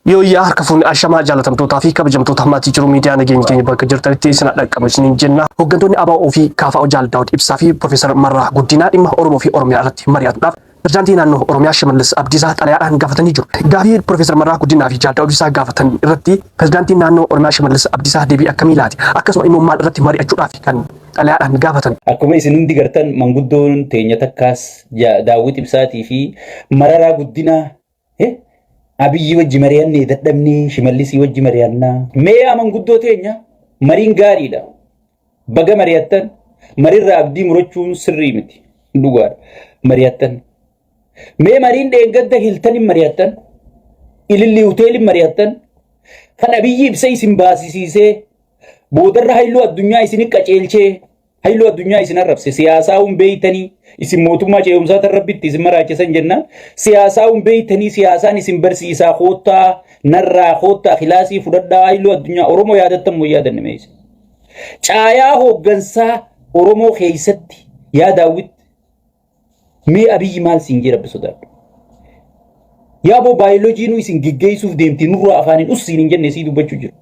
Yooyyaa harka fuunni ashamaa jaalatamtootaa fi kabajamtoota maatii jiru miidiyaa nageenya keenya bakka jirtanitti isin dhaqqabu isiniin jenna. Hooggantoonni ABO fi KFO Jaal Daawud Ibsaa fi Profeesar Marraa Guddinaa dhimma Oromoo fi Oromiyaa irratti mari'atuudhaaf Pirezidaantii naannoo Oromiyaa Shimallis Abdiisaa xalayaadhaan gaafatanii jiru. Gaafii Profeesar Marraa Guddinaa fi Jaal Daawud Ibsaa gaafatan irratti Pirezidaantiin naannoo Oromiyaa Shimallis Abdiisaa deebii akkamii laate? Akkasuma immoo maal irratti mari'achuudhaaf kan xalayaadhaan gaafatan? Akkuma isin hundi gartan manguddoon teenya takkaas Daawwit Ibsaatii fi Mararaa Guddinaa Abiyyi wajji mari'annee dadhabnee Shimallisii wajji mari'annaa. Mee yaa manguddoo teenya mariin gaariidha. Baga mari'attan marirraa abdii murachuun sirrii miti. Dhugaadha. Mari'attan. Mee mariin dheengadda Hiltanin mari'attan. Ilillii hoteelin mari'attan. Kan Abiyyi ibsa isin baasisiisee boodarra hayluu addunyaa isin qaceelchee Hayluu addunyaa isin arrabse siyaasaa hun beeytanii isin mootummaa ce'umsaa tan rabbitti isin maraachisan jennaan siyaasaa hun beeytanii siyaasaan isin barsiisaa koottaa narraa koottaa kilaasii fudhadhaa hayluu addunyaa Oromoo yaadattan moo yaadanne mee isin. Caayaa hooggansaa Oromoo keessatti yaa daawwit mee Abiyyi maal siin jee rabbi sodaadhu. Yaa boo baayoloojiinuu isin geggeessuuf deemti nurraa afaaniin us siin hin jenne sii dubbachuu jiru.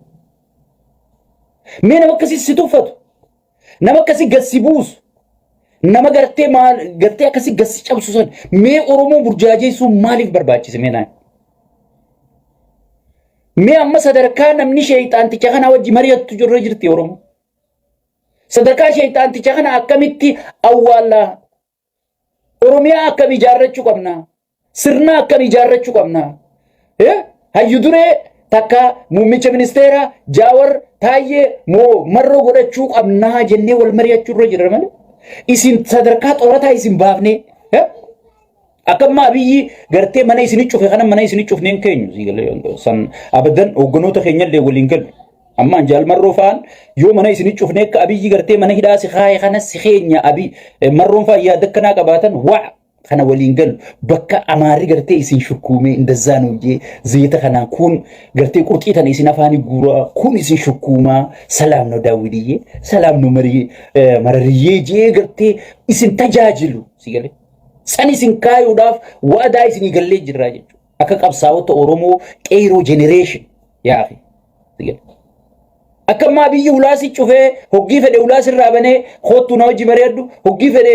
Mee nama akkasii si tuffatu. Nama akkasii gad si buusu. Nama gartee maal gartee akkasii gad si cabsu san mee Oromoo burjaajeessuun maaliif barbaachise mee naan? Mee amma sadarkaa namni sheeyxaanticha kana wajji mari'attu jirra jirti Oromoo. Sadarkaa sheeyxaanticha kana akkamitti awwaallaa? Oromiyaa akkam ijaarrachuu qabna? Sirna akkam ijaarrachuu qabna? Hayyu duree takka muummicha ministeera Jaawar Taayyee moo marroo godhachuu qabnaa jennee wal mari'achuu irra jira malee. Isin sadarkaa xoorataa isin baafnee akka ammaa Abiyyi gartee mana isin cufe kana mana isin cufneen keenyu san abadan hoogganoota keenyallee waliin galu. Ammaan Jaal Marroo fa'aan yoo mana isin cufnee akka Abiyyi gartee mana hidhaa si kaaye kana si keenya Abiy Marroon fa'aan yaada akkanaa qabaatan waa kana waliin galu bakka Amaarri gartee isin shukkuumee indazzaa nuu jee zeeta kanaan kun gartee qurxii tana isin afaanii guuraa kun isin shukkuumaa salaam no daawwidiyyee salaam no marariyyee jee gartee isin tajaajilu si galee san isin kaayuudhaaf waadaa isinii gallee jirraa jechuudha. Akka qabsaa'ota Oromoo qeeroo generation yaa akhi. Akka ammaa biyyi hulaa si cufee hoggii fedhe hulaa sirraa banee koottuu na wajji mari'adhu hoggii fedhe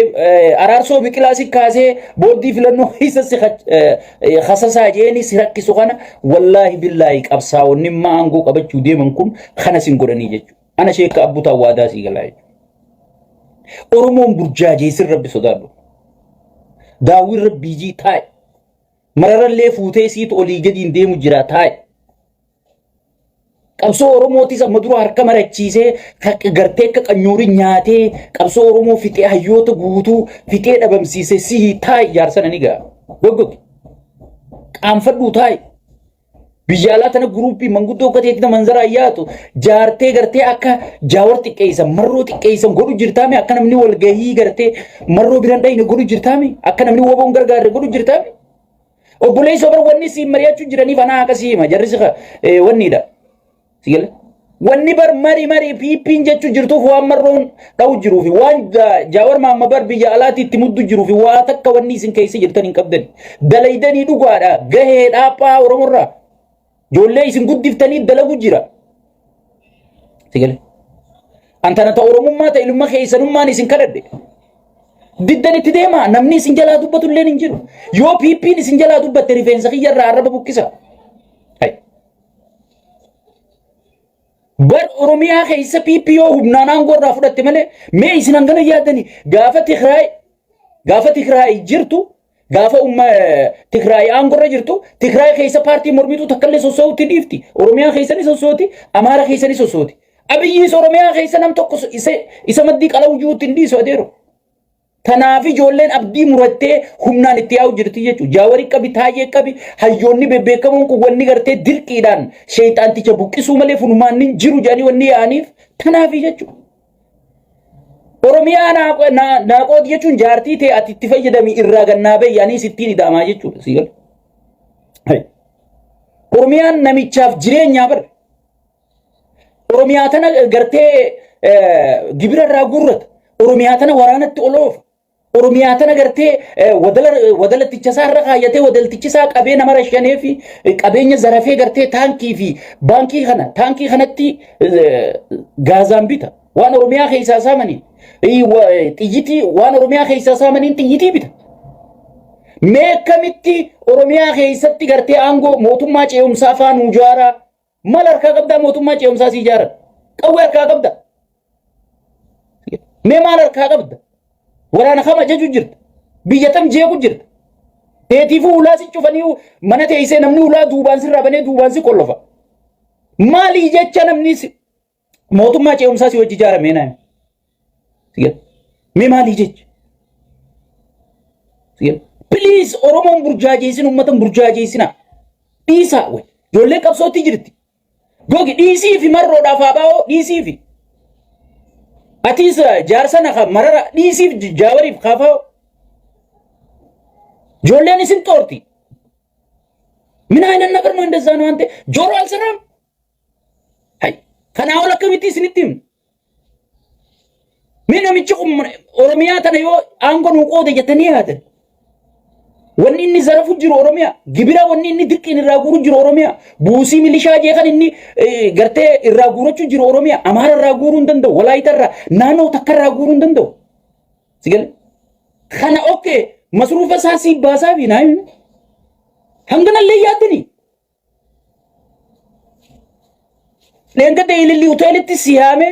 araarsoo biqilaa si kaasee boordii filannoo keessa si hasasaa jeeni si rakkisu kana wallaahi billaahi qabsaa'onni immaa aangoo qabachuu deeman kun kana sin godhanii jechuudha. Ana sheekka abbutaa waadaa sii galaa jechuudha. Oromoon burjaajeessin rabbi sodaadhu. Daawwiin rabbii jii taa'e. Mararallee fuutee siitu olii gadiin deemu jira taa'e. Qabsoo Oromootis amma dura harka marachiisee gartee akka qanyoorii nyaatee qabsoo Oromoo fixee hayyoota guutuu fixee dhabamsiise sihii taa'i jaarsana ni ga'a. Goggogi. Qaanfadhuu taa'i. Biyya alaa tana guruuppii manguddoo akka teetti manzaraa yaatu jaartee gartee akka jaawar xiqqeessan marroo xiqqeessan godhu jirtaami akka namni walgahii gartee marroo biran dhayne godhu jirtaami akka namni woboon gargaarre godhu jirtaami. Obboleessa bar wanni siin mari'achuu jiraniif anaa akkasii hima jarri si wanniidha. Si gala? Wanni bar mari mari piippiin jechuu jirtuuf waan marroon dha'u jiruufi waan jaawar maamma bar biyya alaatti itti muddu jiruufi waa takka wanni isin keessa jirtan hin qabdan. Dalaydanii dhugaadha gahee dhaaphaa Oromorraa. Ijoollee isin guddiftanii dalagu jira. Si gala? Antana ta Oromummaa ta ilma keessanummaan isin kadhadhe. Diddan itti deema namni isin jalaa dubbatu illee hin jiru. Yoo PP'n isin jalaa dubbatte rifeensa kiyya irraa arraba buqqisa. Hai. Bar Oromiyaa keessa PP yoo humnaan aangoo irraa fudhatte malee mee isin hangana yaaddani gaafa Tigraay gaafa Tigraay jirtu gaafa umma Tigraay aangoo irra jirtu Tigraay keessa paartii mormituu takka illee sossoo'utti dhiifti. Oromiyaa keessa ni sossooti, Amaara keessa ni sossooti. Abiyyiis Oromiyaa keessa nam tokko isa maddii qala'uu jiruutti hin dhiisu adeero. Tanaaf ijoolleen abdii murattee humnaan itti yaa'u jirti jechuudha. Jaawarii qabi, Taayyee qabi, hayyoonni bebbeekamoon kun wanni gartee dirqiidhaan sheexaanticha buqqisuu malee furmaanni hin jiru jedhanii wanni yaa'aniif tanaafi jechuudha. Oromiyaa naa qoodi jechuun jaartii tee ati itti fayyadami irraa gannaa bahi anis ittiin ida'amaa jechuudha. Sii gala. Oromiyaan namichaaf jireenyaa bara. Oromiyaa tana gartee gibira irraa guurrata. Oromiyaa tana waraanatti ol oofa. Oromiyaa tana gartee wadalaticha isaa irra kaayyatee, wadaltichi isaa qabee nama rashanee fi qabeenya zarafee, gartee taankii fi baankii kana taankii kanatti gaazaan bita. Waan Oromiyaa keessaa saamaniin xiyyitii, waan Oromiyaa keessaa saamaniin xiyyitii bita. Mee akkamitti Oromiyaa keessatti gartee aangoo mootummaa ce'umsaa faa nu ijaaraa? Maal harkaa qabdaa mootummaa ce'umsaa si ijaaran? Qawwee harkaa qabda. Mee maal harkaa qabda? Waraana kam ajaju jirta? Biyya tam jeequ jirta? Teetiifuu ulaa si cufanii, mana teessee namni ulaa duubaan sirraa banee duubaan si qollofa. Maalii jecha namni mootummaa ce'umsaa si wajji ijaarame naan? Mee maalii jecha? Please, Oromoon burjaajeessin, uummata burjaajeessina. Dhiisaa way. Ijoollee qabsootti jirti. Gogi dhiisii fi marroodhaaf abaa'oo dhiisii fi. Atiis jaarsa naqa marara dhiisiif jaawariif kaafa'oo. Ijoolleen isin xoorti. ምን አይነት ነገር ነው? እንደዛ ነው። አንተ ጆሮ አልሰራም። አይ kanaa ol akkamitti isinitti himnu? Mee namichi kun Oromiyaa tana yoo aangoo nuu qoode jettanii yaadan. Wanni inni zarafu jiru Oromiyaa, gibira wanni inni dirqiin irraa guuru jiru Oromiyaa, buusii milishaa jee kan inni gartee irraa guurachuu jiru Oromiyaa, Amaara irraa guuruu hin danda'u, Walaayita irraa, naannoo takka irraa guuruu hin danda'u. Sigale. Kana okay, masruufa isaa sii baasaa fi naa himi. Hanganallee yaaddanii. Dheengadda ilillii hoteelitti si yaame,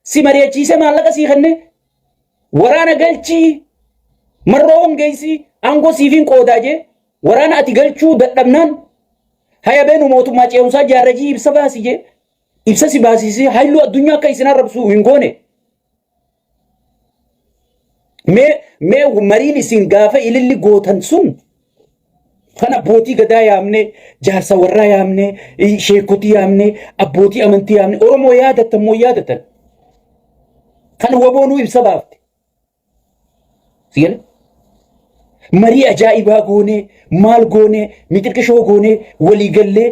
si mari'achiisee, maallaqa sii kenne, waraana galchii marroo hongeessi aangoo siifiin qoodaa jee, waraana ati galchuu dadhabnaan, haya beenu mootummaa ce'umsaa jaarrajii ibsa baasi jee, ibsa si baasisee hayluu addunyaa akka isin arrabsu hin goone. Mee mariin isin gaafa ililli gootan sun kan abbootii gadaa yaamne, jaarsa warraa yaamne, sheekotii yaamne, abbootii amantii yaamne, Oromoo yaadattan moo yaadatan? Kan waboonuu ibsa baafte. Sigale? Marii ajaa'ibaa goonee, maal goonee, mixirqishoo goonee, walii gallee,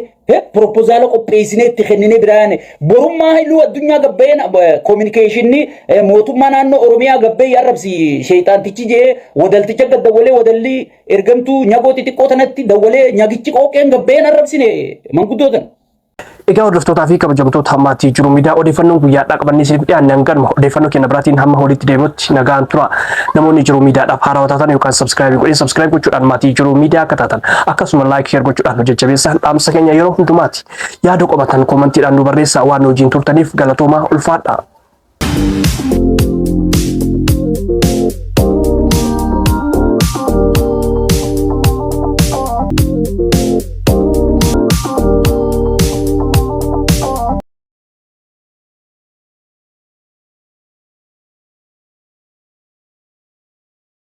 propozaala qopheessinee itti kenninee biraan borummaa hayluu addunyaa gabbayeen koominikeeshinii mootummaa naannoo Oromiyaa gabbee arrabsi sheexaantichi jee wadalticha gad dawwalee, wadalli ergamtuu nyagoo xixiqqoo tanatti dawwalee, nyagichi qooqeen gabbayeen arrabsine manguddoo tana. Egaa hordoftootaa fi kabajamtoota maatii jiru miidiyaa, odeeffannoon guyyaadhaa qabannee isiniif dhiyaanne hanganuma. Odeeffannoo keenya biraatiin hamma walitti deemutti nagaan tura. Namoonni jiru miidiyaadhaaf haarawaa taatan yookaan subscribe godhin, subscribe gochuudhaan maatii jiru miidiyaa akka taatan, akkasuma like, share gochuudhaan nu jajjabeessaa dhaamsa keenya yeroo hundumaati. Yaada qabatan komantiidhaan nu barreessaa. Waan nu wajjin turtaniif galatoomaa, ulfaadhaa.